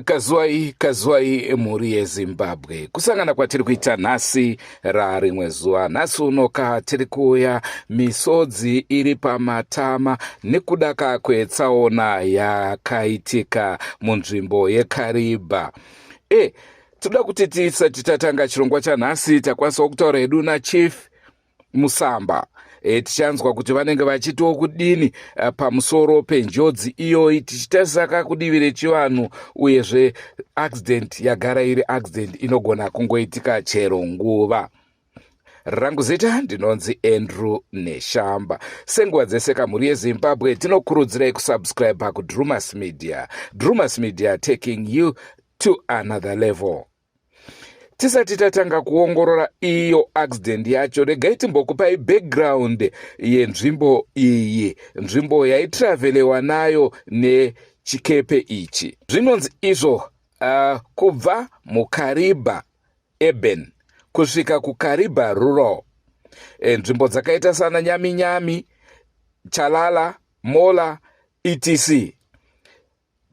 Kazuwai kazuwai mhuri yeZimbabwe, kusangana kwatiri kuita nhasi rarimwe zuva. Nhasi unoka tiri kuuya misodzi iri pamatama nekuda kwetsaona yakaitika munzvimbo yeKariba. Tinoda kuti tisati tatanga chirongwa chanhasi takwanisawo kutaura hedu naChief Musamba. Tichanzwa kuti vanenge vachitiwo kudini pamusoro penjodzi iyoyi, tichitarisa kudivi rechivanhu, uyezve accident yagara iri accident inogona kungoitika chero nguva. Rangu zita ndinonzi Andrew Neshamba. Senguva dzese kamhuri yeZimbabwe, tinokurudzirai kusubscribe kuDrumas Media. Drumas Media, taking you to another level. Tisati tatanga kuongorora iyo accident yacho, regai timbokupai background yenzvimbo iyi, nzvimbo yaitravelewa nayo nechikepe ichi. Zvinonzi izvo kubva muKariba Urban kusvika kuKariba Rural, nzvimbo dzakaita sana Nyaminyami, Chalala, Mola, etc,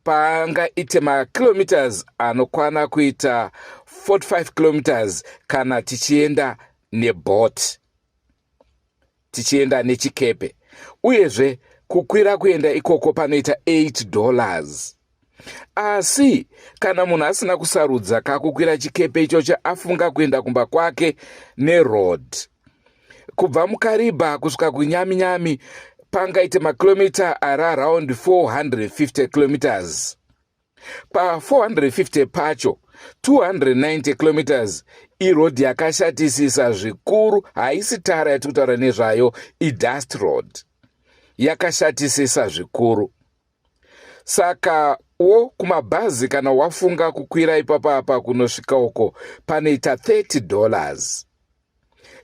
pangaite makilometers anokwana kuita 45 kilometers kana tichienda neboat, tichienda nechikepe. Uyezve kukwira kuenda ikoko panoita $8. Asi kana munhu asina kusarudza kakukwira chikepe ichocho, afunga kuenda kumba kwake neroad, kubva muKariba kusvika kuNyaminyami pangaite makilomita ari around 450 kilometers. Pa450 pacho, 290 kilometers irodhi yakashatisisa zvikuru. Haisi tara yatiri kutaura nezvayo, idust road yakashatisisa zvikuru. Saka wo kumabhazi, kana wafunga kukwira ipapapa kunosvika uko, panoita $30.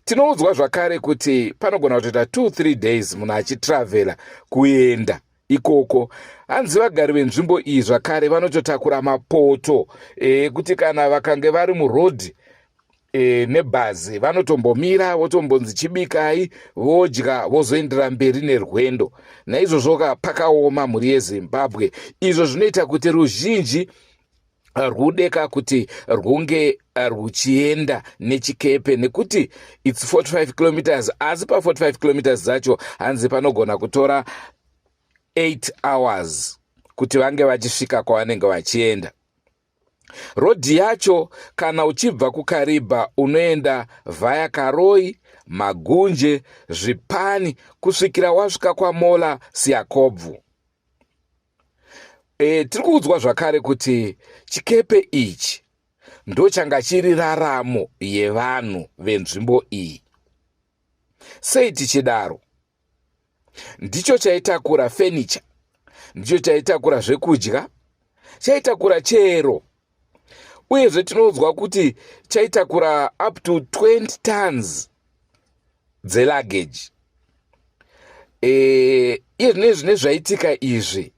Tinoudzwa zvakare kuti panogona kutoita 2-3 days munhu achitravhela kuenda ikoko. Hanzi vagari venzvimbo iyi zvakare vanototakura mapoto ekuti kana vakange vari murodhi nebhazi, vanotombomira, votombonzi chibikai, vodya, vozoendera mberi nerwendo. Naizvozvo ka pakaoma, mhuri yeZimbabwe. Izvo zvinoita kuti ruzhinji rwudeka kuti rwunge rwuchienda nechikepe, nekuti its 45 kilometers, asi pa45 kilometers dzacho hanzi panogona kutora 8 hours kuti vange vachisvika kwavanenge vachienda. Rodhi yacho, kana uchibva kuKaribha, unoenda via Karoi, Magunje, Zvipani, kusvikira wasvika kwaMola Siakobvu. Tiri kuudzwa zvakare kuti chikepe ichi ndochanga chiri raramo yevanhu venzvimbo iyi. Sei tichidaro? Ndicho chaitakura fenicha, ndicho chaitakura zvekudya, chaitakura chero. Uyezve tinoudzwa kuti chaitakura up to 20 tons dzeluggage. Iye zvinezvi nezvaitika izvi,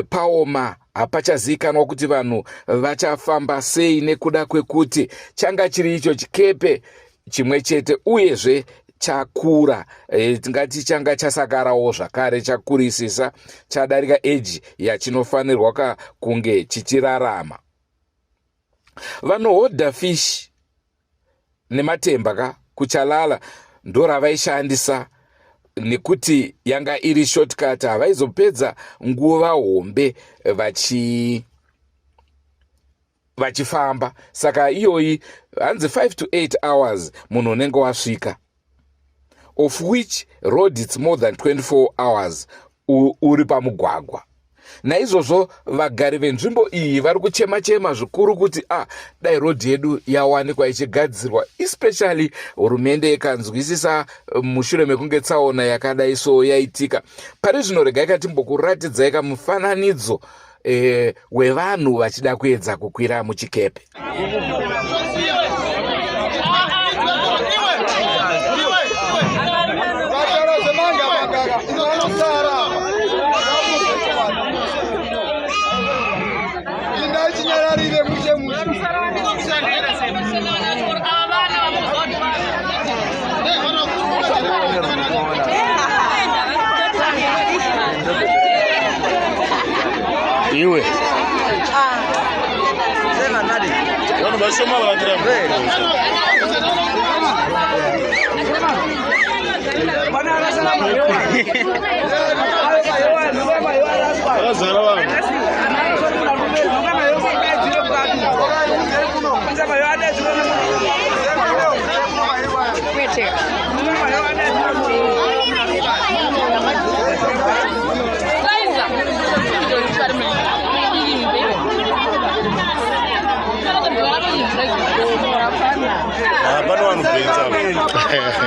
paoma, hapachazivikanwa kuti vanhu vachafamba sei, nekuda kwekuti changa chiri icho chikepe chimwe chete, uyezve chakura. Tingati changa chasakarawo zvakare, chakurisisa, chadarika eji yachinofanirwa ka kunge chichirarama. Vanohodha fish nematemba ka kuChalala ndo ravaishandisa, nekuti yanga iri shortcut, havaizopedza nguva hombe vachifamba. Saka iyoyi hanzi 5 to 8 hours munhu unenge wasvika, of which road its more than 24 hours uri pamugwagwa. Naizvozvo vagari venzvimbo iyi vari kuchema chema zvikuru kuti a dai rodhi yedu yawanikwa ichigadzirwa, especially hurumende ikanzwisisa mushure mekunge tsaona yakadai so yaitika. Pari zvino regai katimbokuratidzai kamufananidzo wevanhu vachida kuedza kukwira muchikepe. Chinyararire mushe mushe. Iwe. Vanhu vashoma vakira. Vakazara vanhu. Hapana vanhu bhenza.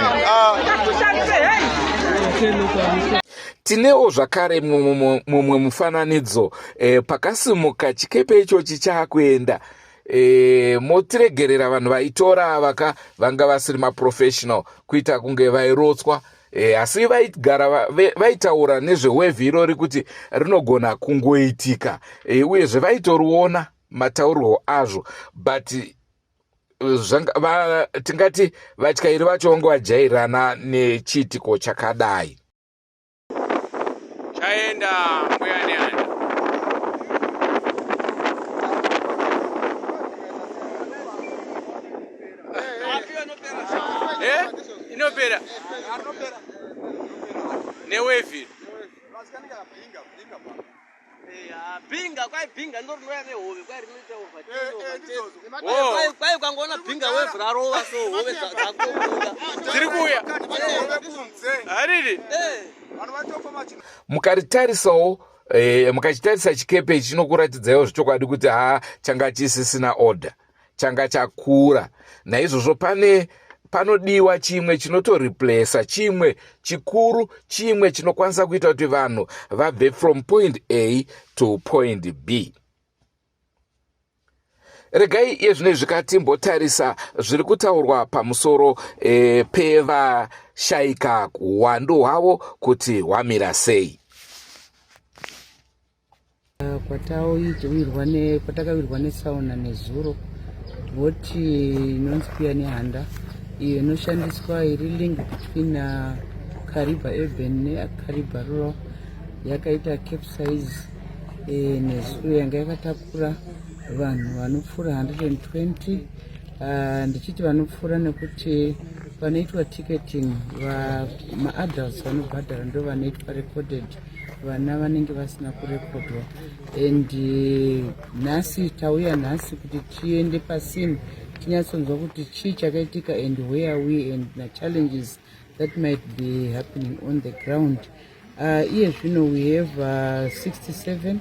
Tinewo zvakare mumwe mufananidzo e, pakasimuka chikepe ichochi chaakuenda e, motiregerera vanhu vaitora vaka vanga vasiri maprofessional kuita kunge vairotswa e, asi vaigara vaitaura nezvewevhi irori kuti rinogona kungoitika e, uyezve vaitoriona mataurirwo azvo but zvanga, va, tingati vatyairi vacho vange vajairana nechiitiko chakadai. Chaenda mbuya nehanda. Eh? Inopera. Newevhi. Bhinga kwai bhinga ndo rinouya nehove kwai rinoita Oh. kwai ukangoona bhinga wevhu rarova so hove dzakutobuda Dziri kuuya. Haridi. Mukaritarisawo eh, mukachitarisa chikepe ichi chinokuratidzaiwo zvechokwadi kuti haa changa chisisina order changa chakura naizvozvo pane panodiwa chimwe chinotoreplacer chimwe chikuru chimwe chinokwanisa kuita kuti vanhu vabve from point A to point B. Regai iye zvino izvi katimbotarisa zviri kutaurwa pamusoro e, pevashaika uwandu hwavo kuti hwamira sei. Kwatawirwa ne kwatakawirwa netsaona nezuro bhoti inonzi Kuya Nehanda iyo inoshandiswa iri link between Kariba urban neKariba rural yakaita capsize e, nezuro yanga yakatakura vanhu vanopfuura 120 uh, ndichiti vanopfuura nekuti panoitwa ticketing maadults vanobhadhara ndo vanoitwa recorded vana vanenge vasina kurekodwa and nhasi tauya nhasi kuti tiende pasini tinyatsonzwa kuti chii chakaitika and where are we and machallenges that might be happening on the ground. Iye zvino we have 67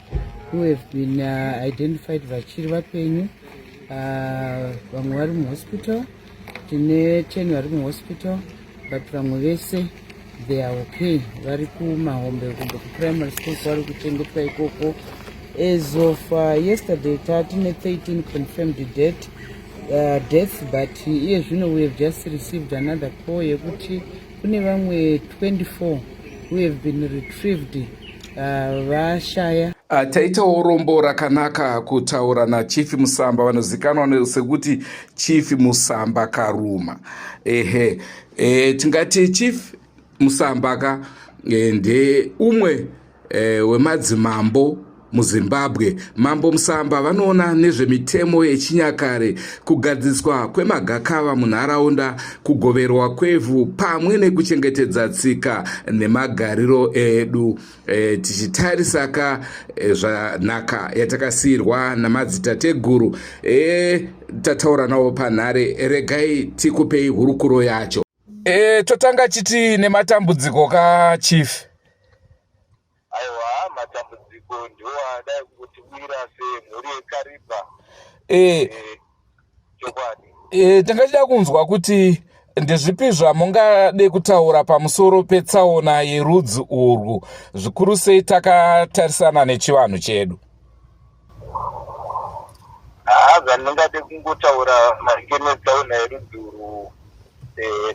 who have been identified vachiri vapenyu. Vamwe vari muhospital, tine 10 vari muhospital, but vamwe vese they are okay, vari kumahombe kumbe kuprimary school kwavari kuchengetwa ikoko. As of yesterday tatine 13 confirmed deaths, but iye zvino we have just received another call yekuti kune vamwe 24 who have been retrieved vashaya. Taitawo rombo rakanaka kutaura naChief Musamba vanozikanwa sekuti Chief Musamba Karuma. Ehe, e, tingati Chief Musamba ka e, ndeumwe e, wemadzimambo muZimbabwe. Mambo Musamba vanoona nezvemitemo yechinyakare, kugadziswa kwemagakava munharaunda, kugoverwa kwevhu pamwe nekuchengetedza tsika nemagariro edu e, tichitarisa ka e, zvanhaka yatakasiyirwa namadzitateguru e, tataura navo panhare. Regai tikupei hurukuro yacho. E, totanga chiti nematambudziko ka, chief. Aiwa, matambudziko ndiwo adai kutiwira semhuri yeKariba. Chokwadi. E, tingachida kunzwa kuti ndezvipi zvamungade kutaura pamusoro petsaona yerudzi urwu, zvikuru sei takatarisana nechivanhu chedu. Haa, zvandingade kungotaura maringe netsaona yerudzi urwu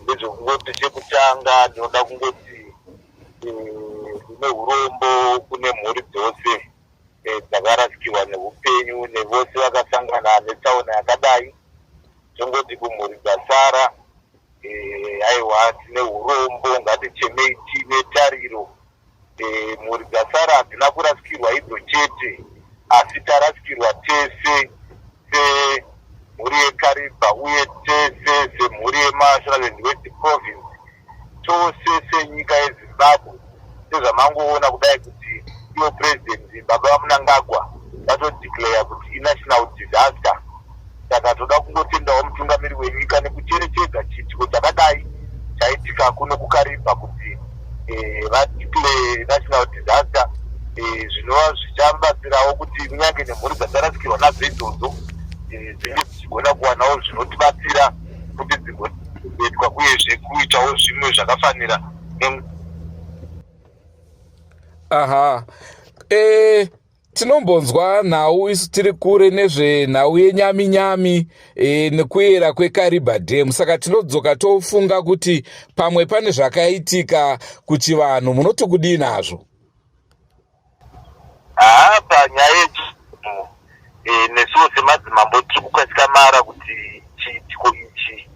ndezvekungoti chekutanga ndinoda kungoti ndine urombo kune mhuri dzose dzakarasikirwa neupenyu nevose vakasangana netsaona yakadai. Tongoti kumhuri dzasara, aiwa, tine urombo, ngatichemei tiine tariro. Mhuri dzasara hadzina kurasikirwa idzo chete, asi tarasikirwa tese semhuri. Semhuri yeKariba uye tese semhuri yeMashonaland West Province, tose senyika yeZimbabwe, sezvamangoona kudai kuti ivo President baba vaMnangagwa vatodeclare kuti inational disaster. Saka toda kungotendawo mutungamiri wenyika nekucherechedza chiitiko chakadai chaitika kuno kuKariba kuti vadeclare national disaster, zvinova zvichabatsirawo kuti kunyange nemhuri dzatarasikirwa nadzo idzodzo dzinge dzichigona kuwanawo zvinotibatsira kuti dzigochengetwa, uyezve kuitawo zvimwe zvakafanira. Aha, tinombonzwa nhau isu tiri kure nezvenhau yenyami nyami nekuyera kweKariba Dam, saka tinodzoka tofunga kuti pamwe pane zvakaitika kuchivanhu. Munoti kudii nazvo? Haa, panyaya yechivanhu, nesuwo semadzimambo tiri kukatyamarara kuti chiitiko ichi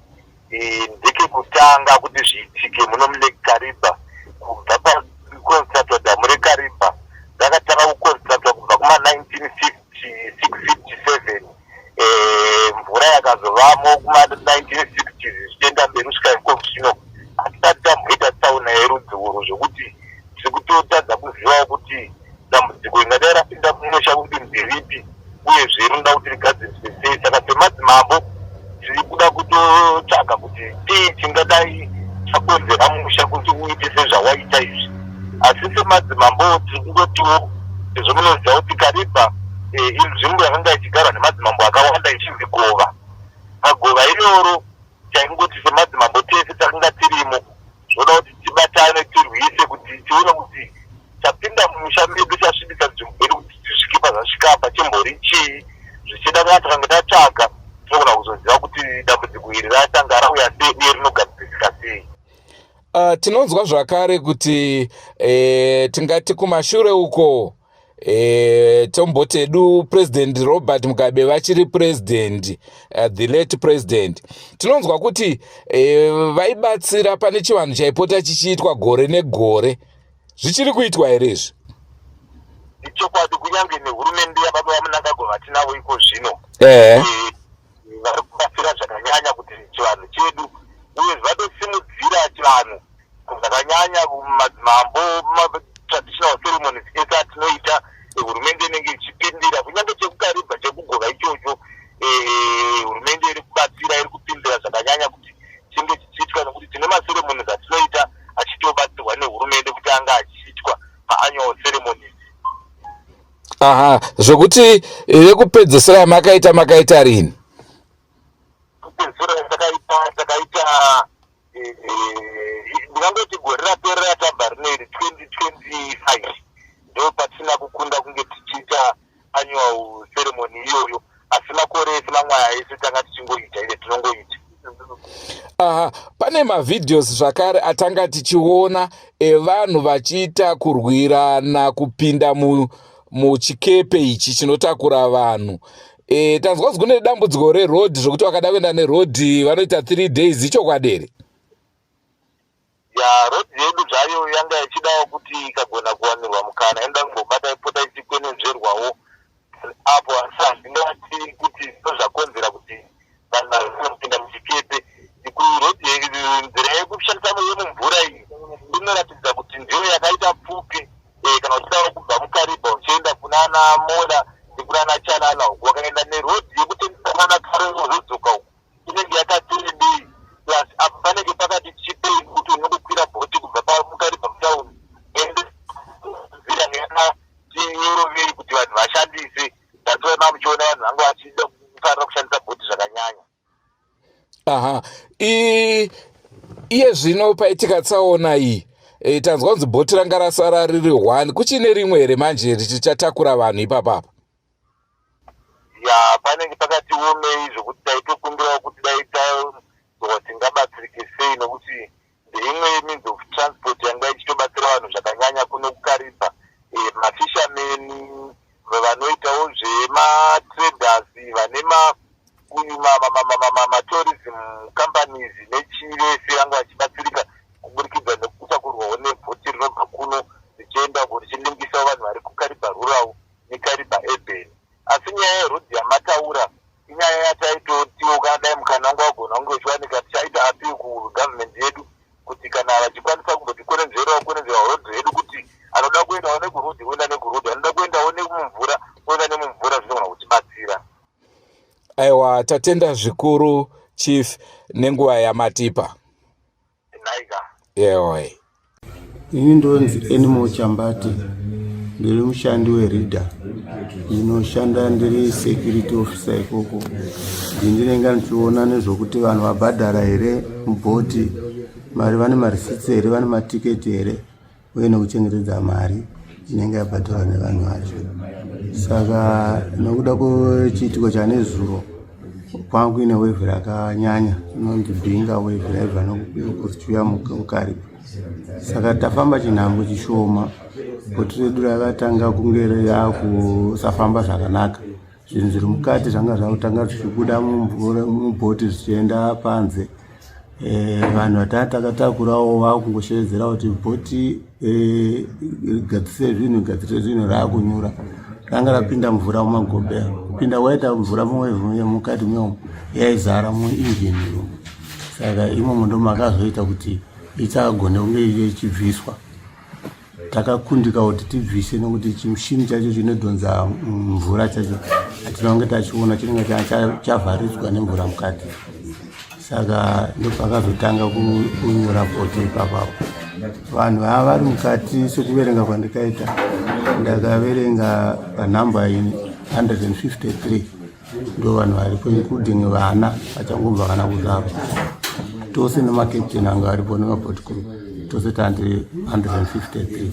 ndekekutanga kuti zviitike muno muLake Kariba. Kubva paconstructwa dhamu reKariba, rakatanga kuconstructwa kubva kuma-1956 57, mvura yakazovamo kuma-1960s zvichienda mberi kusvika iko zvino, hatisati tamboita tsaona yerudzi urwu, zvokuti tiri kutotadza kuzivawo kuti dambudziko ringadai rapinda mumusha kuti nderipi, uyezve rinoda kuti rigadziriswe sei. Saka semadzimambo tiri kuda kutotsvaga kuti chii chingadai chakonzera musha kuti uite sezvawaita izvi. Asi semadzimambo tiri kungotiwo, sezvo munoziva kuti Kariba inzvimbo yakanga ichigarwa nemadzimambo akawanda, ichinzi gova. Pagova iroro, taingoti semadzimambo tese takanga tirimo, zvoda kuti tibatane, tirwise kuti tione kuti chapinda mumusha medu chasvibisa nzvimbo yedu kuti tisvike pazvasvika apa chimbori chii. Zvichida kana tikange tatsvaga, tinogona kuzoziva kuti dambudziko iri ratanga rauya sei uye rinogadzirisika sei. Tinonzwa zvakare kuti tingati kumashure uko, tomboti edu President Robert Mugabe vachiri president, the late president, tinonzwa kuti vaibatsira pane chivanhu chaipota chichiitwa gore negore. Zvichiri kuitwa here izvi? Ichokwadi, kunyange nehurumende yababa vaMnangagwa vatinavo iko zvino, vari kubatsira zvakanyanya kuti chivanhu chedu, uye vatosimudzira chivanhu zvakanyanya. Madzimambo, matraditional ceremonies ese atinoita, hurumende inenge ichipindira. Kunyange chekuKaribha, chekugova ichocho, hurumende iri kubatsira, iri kupindira zvakanyanya kuti chinge chichiitwa, nekuti tine maceremonies atinoita achitobatsirwa nehurumende kuti anga achiitwa maannual ceremonies. Aha, zvokuti yekupedzisira yamakaita, makaita rini? Kupedzisira takaita, ndingangoti gore rapera ratabva rineri 2025, ndo patisina kukunda kunge tichiita annual ceremony iyoyo. Asi makore ese mamwe aya ese tanga tichingoita, ine tinongoita. Aha, pane mavideos zvakare atanga tichiona evanhu vachiita kurwirana kupinda muchikepe ichi chinotakura vanhu. Tanzwa kuti kune dambudziko rerodhi, zvokuti vakada kuenda nerodhi vanoita 3 days. Ichokwadi here? Ya, rodhi yedu zvayo yanga ichidawo kuti ikagona kuwanirwa mukana, inoda kumbobata ipota ichikwenenzverwawo apo. Asi handingati kuti ndozvakonzera kuti vanhu vazokona kupinda muchikepe. Rodhi, nzira yekushandisa yemumvura iyi inoratidza kuti ndiyo yakaita pfupi, kana uchidawo kubva muKariba uchienda kunana Mola nekunana Chanana uku. Wakaenda nerodhi yekutengesa kunana Karoi, wozodzoka uku, inenge yakati rebei, plus apo panenge pakati chipei kuti unongokwira bhoti kubva pamuKariba mutauni. Ende nzira yakati yorovei kuti vanhu vashandise. That's why mamuchiona vanhu vange vachida kufarira kushandisa bhoti zvakanyanya. Aha, iye zvino paitika tsaona iyi, tanzwa kunzi bhoti ranga rasara riri one. Kuchine rimwe here manje richichatakura vanhu ipapapa? Ya, panenge pakati omei, zvokuti taitokumbirawo kuti dai tazwa tingabatsirike sei, nokuti ndeimwe means of transport yanga ichitobatsira vanhu zvakanyanya kuno kuKariba. Mafishermen, vanoitawo zvematraders, vane uyu matourism companies nechivese vanga vachibatsirika kuburikidza nekutakurwawo nebhoti rinobva kuno richienda uko, richilinkisawo vanhu vari kuKariba rural neKariba urban. Asi nyaya yerodhi yamataura inyaya yataitoti Kugovernment yedu kuti kana vachikwanisa kumbotikwenenzverawo kwenenzvera road redu, kuti anoda kuendawo nekuroad oenda nekuroad, anoda kuendawo nemumvura oenda nemumvura, zvinogona kutibatsira. Aiwa, tatenda zvikuru, Chief, nenguva yamatipa. Naika. Yewe. Ini ndonzi Animal Chambati, ndiri mushandi weRida, ndinoshanda ndiri security officer ikoko. Ndinenge ndichiona nezvokuti vanhu vabhadhara here mubhoti mari, vane marisitsi here, vane matiketi here, uye nekuchengetedza mari inenge yabhadharwa nevanhu vacho. Saka nekuda kwechiitiko chanezuro, kwanga kuine wave rakanyanya inonzi Binga wave, raibva nekuchiuya muKariba. Saka tafamba chinhambo chishoma, bhoti redu rakatanga kunge rakusafamba zvakanaka. Zvinhu zviri mukati zvanga zvakutanga zvichibuda mubhoti zvichienda panze. Vanhu vatanga takatakurawo vakungoshevedzera kuti bhoti gadzirise zvinhu, gadzirise zvinhu, raakunyura. Ranga rapinda mvura mumagobe. Kupinda kwaita mvura mukati meomo, yaizara muinjini room. Saka imomo ndo makazoita kuti ichagone kunge ichibviswa. Takakundika kuti tibvise nekuti chimushini chacho chinodhonza mvura chacho hatina kunge tachiona, chinenge chavharidzwa nemvura mukati. Saka ndopakazotanga kunyura bhoti ipapapo. Vanhu vava vari mukati, sekuverenga kwandikaita, ndakaverenga panhamba 153, ndo vanhu varipo, including vana vachangobva kana kuzvarwa. Tose nemacaptain anga aripo nemabot crew, tose tandi 153.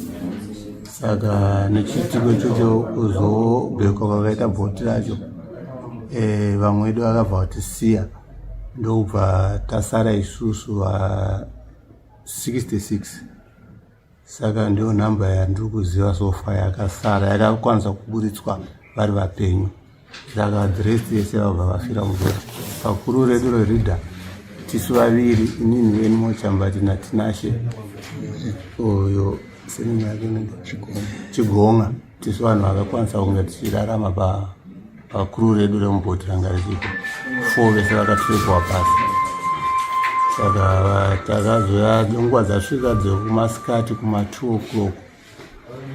Saka nechiitiko ichocho, kuzobhekwa kwakaita bhoti racho, vamwe vedu vakabva vatisiya, ndokubva tasara isusu va 66. Saka ndiyo nhamba yandiri kuziva so far yakasara, yakakwanisa kuburitswa vari vapenyu. Saka the rest yese vabva vafira mubhoti. Pacrew redu reRida tisu vaviri, inini Anymore Chambati naTinashe uyo surname yake Chigonga, tisu vanhu vakakwanisa kunge tichirarama pacrew redu remubhoti ranga richipo. Four vese vakatrepwa pasi. Saka takazoya nguva dzasvika dzekumasikati kuma2 o'clock,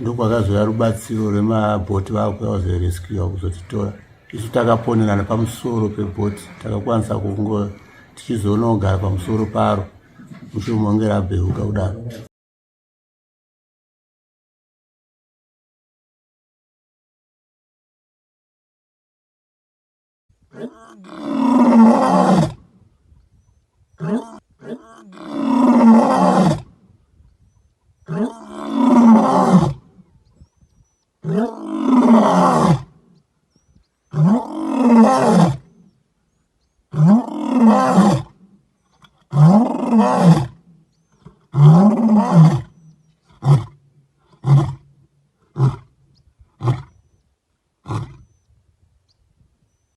ndokwakazoya rubatsiro rwemabhoti, vakuya kuzorescuwa, kuzotitora. Isu takaponerana pamusoro pebhoti, takakwanisa kungo tichizonogara pamusoro paro mushure monge rabheuka kudaro.